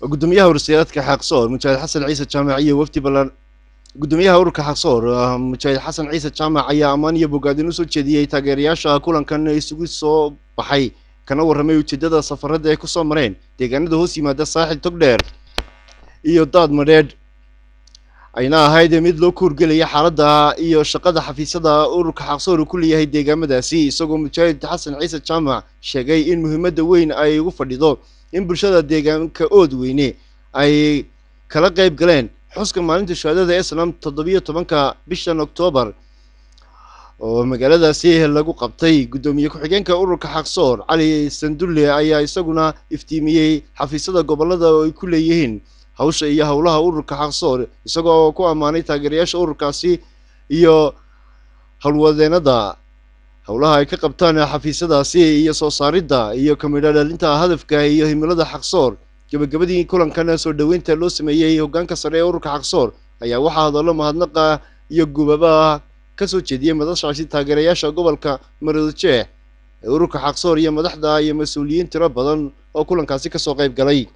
Gudoomiyaha urursiyaadka Xaqsoor, Mujaahid Xasan Ciise Jaamac, iyo wafdi ballan. Gudoomiyaha ururka Xaqsoor, Mujaahid Xasan Ciise Jaamac, ayaa ammaan iyo bogaadin usoo jeediyey taageerayaasha kulankan isugu soo baxay, kana warramay ujeedada safarada ay kusoo mareen deegaanada hoos yimaada Saaxil, Togdheer iyo Daad Madheedh, ayna ahayd mid loo kuurgelaya xaaladda iyo shaqada xafiisyada ururka Xaqsoor uu ku leeyahay deegaamadaasi, isagoo Mujaahid Xasan Ciise Jaamac sheegay in muhiimadda weyn ay ugu fadhido in bulshada deegaanka Oodweyne ay kala qayb galeen xuska maalinta shuhadada Islam 17-ka bishan Oktoobar oo magaaladaasi lagu qabtay. Guddoomiye ku-xigeenka ururka Xaqsoor, Cali Sandulle, ayaa isaguna iftiimiyey xafiisyada gobolada oo ay ku leeyihiin hawsha iyo howlaha ururka Xaqsoor, isagoo ku ammaanay taageerayaasha ururkaasi iyo howlwadeenada howlaha ay ka qabtaan xafiisyadaasi iyo soo saaridda iyo kamidho dhalinta hadafka iyo himilada Xaqsoor. Gabagabadii kulankan soo dhoweynta loo sameeyey hoggaanka sare ee ururka Xaqsoor ayaa waxaa hadallo mahadnaqa iyo gubaba kasoo jeediyey madashaasi taageerayaasha gobolka Maroodijeex ee ururka Xaqsoor iyo madaxda iyo mas-uuliyiin tiro badan oo kulankaasi kasoo qayb galay.